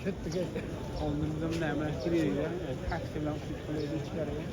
Ketdik. Oldinda nima kiraydi, taksi bilan ushib qo'yadi ichkariga.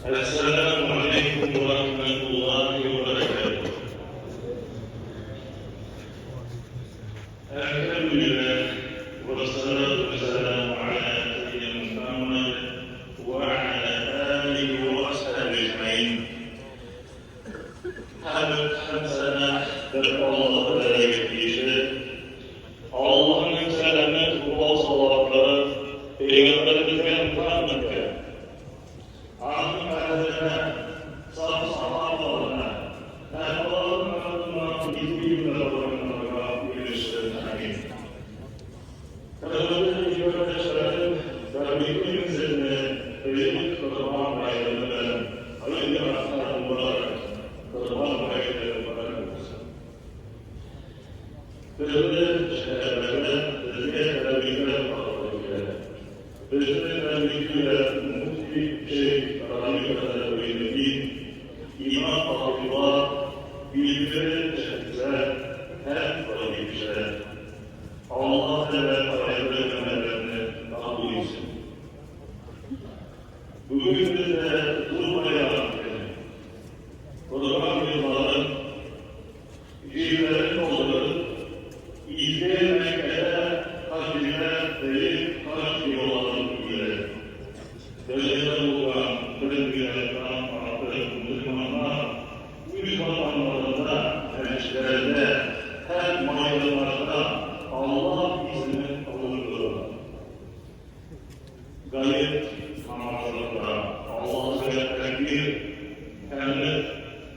السلام عليكم ورحمة الله وبركاته. الحمد لله والصلاة والسلام على سيدنا محمد وعلى آله وأصحابه أجمعين. Hamd sana bir Allohga tegishli. Allohning salami va salovatlari Payg'ambarimizga Muhammadga, onun ahline, saf sahabalarına, Allah'ın ardından izgi olanlara erişsin. Amin. Hürmetli kardeşlerim, Rabbimizin büyük Kurban Bayramı bilen hayırlı hafta mübarek, Kurban Bayramı mübarek olsun. Bizni şehirlerde, bizga tebrikler kabul. Bizni tebrikler Mufti Şeyh Rami Kadir, İmam Hatiplar, bilgili şahıslar, hem kişiler. Allah ve hayırlı emellerini kabul etsin. Bugün bize durmayan Kurban yılların, jölerin doldurur, izge Mekke'de hac değil, hac yolların ile. Dereceler olan bir artık Müslümanlar, üç vatanlarında, elçilerde, her maydanlarda Allah ismini alırlar. Gayet namazlarında Allah'a tekbir, emir,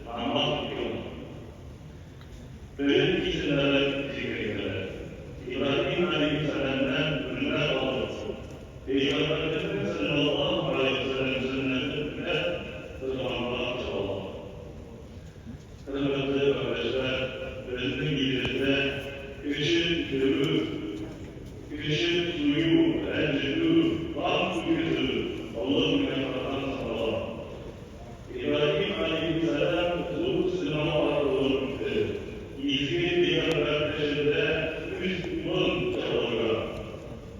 namaz kılıyor. Benim isimlerle zikredilir. İbrahim Aleyhisselam'dan ürünler alır. Peygamberimiz sallallahu aleyhi ve sellem sünnetine rızvanlar çalar. Hürmetli kardeşler, bizim yerimizde kışın körü, kışın suyu, rencü, bam yüzü, Allah'ın yarattan sağlar. İbrahim Aleyhisselam zor sınava olmuştu. İzgi Peygamber peşinde 3 yıl çalıyor.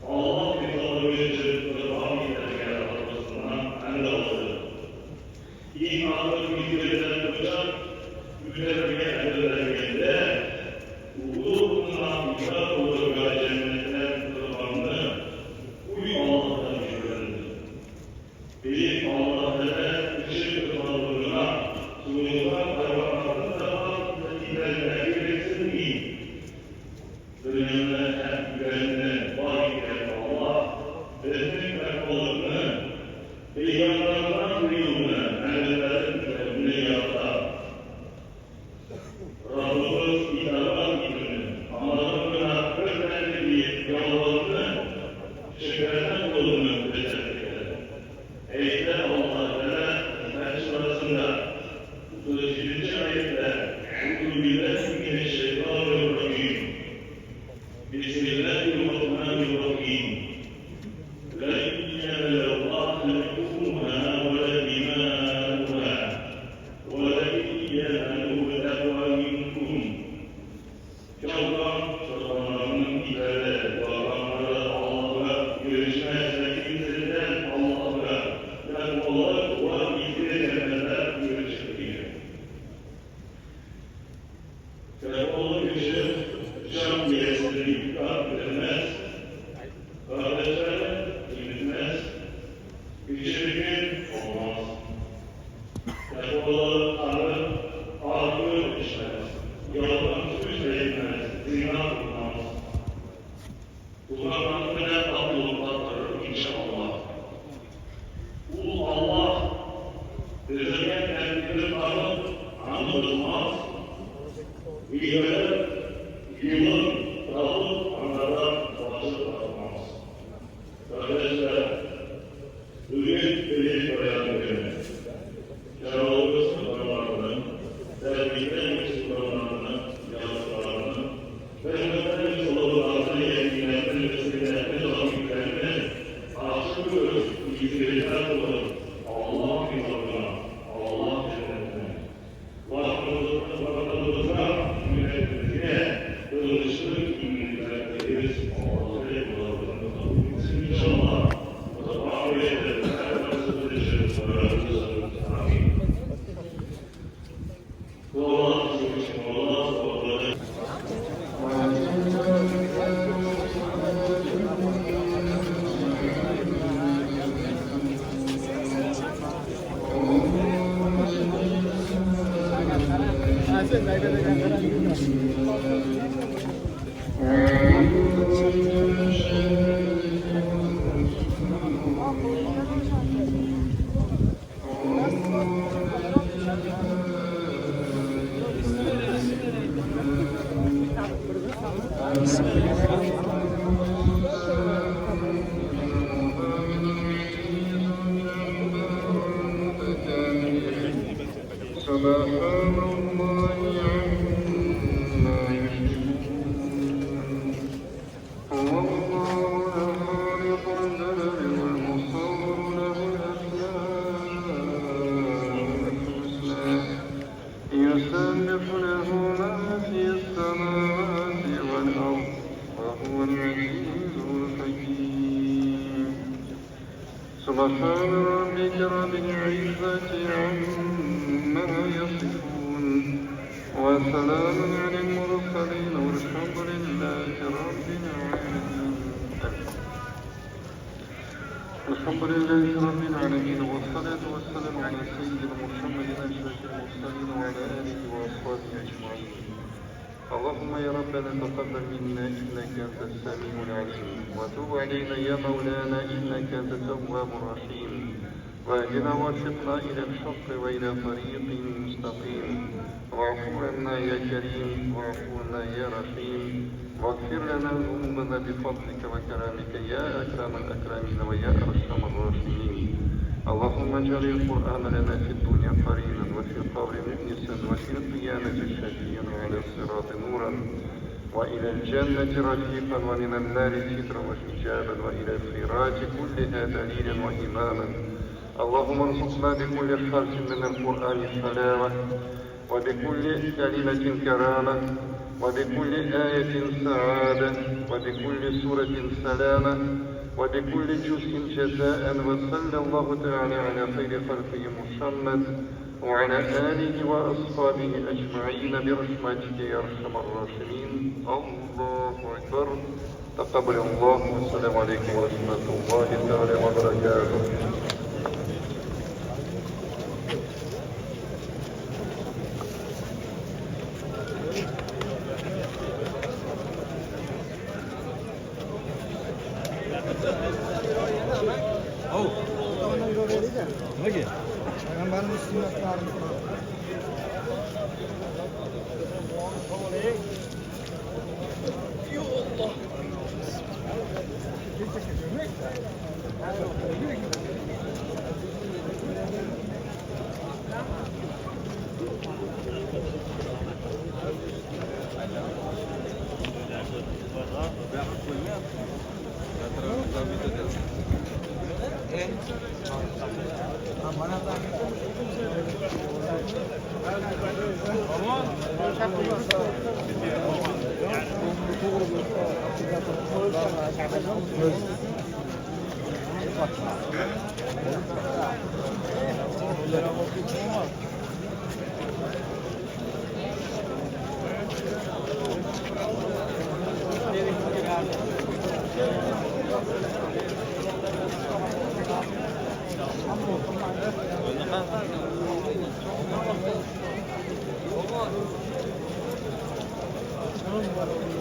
Allah rızası için kurban ederken arkasından emir aldı. İlk ağır mizgirden bıçak üzerine emirlendiğinde سبحان ربك رب العزة عما يصفون وسلام على المرسلين والحمد لله رب العالمين. الحمد لله رب العالمين، والصلاة والسلام على سيدنا محمد أشرف المرسلين وعلى آله وأصحابه أجمعين. اللهم يا ربنا تقبل منا إنك أنت السميع العليم، وتب علينا يا مولانا إنك أنت التواب الرحيم، واهدنا ووفقنا إلى الحق وإلى طريق مستقيم، واعف عنا يا كريم، واعف عنا يا رحيم، واغفر لنا ذنوبنا بفضلك وكرمك يا أكرم الأكرمين ويا أرحم الراحمين. اللهم اجعل القرآن لنا في الدنيا قرينا، وفي القبر مؤنسا، وفي القيامة شفيعا، وعلى الصراط نورا، وإلى الجنة رفيقا، ومن النار سترا وحجابا، وإلى الخيرات كلها دليلا وإماما. اللهم ارزقنا بكل حرف من القرآن حلاوة، وبكل كلمة كرامة، وبكل آية سعادة، وبكل سورة سلامة، وبكل جزء جزاء. وصلى الله تعالى على خير خلقه محمد وعلى آله وأصحابه أجمعين برحمتك يا أرحم الراحمين. الله أكبر. تقبل الله. والسلام عليكم ورحمة الله تعالى وبركاته. Tamam.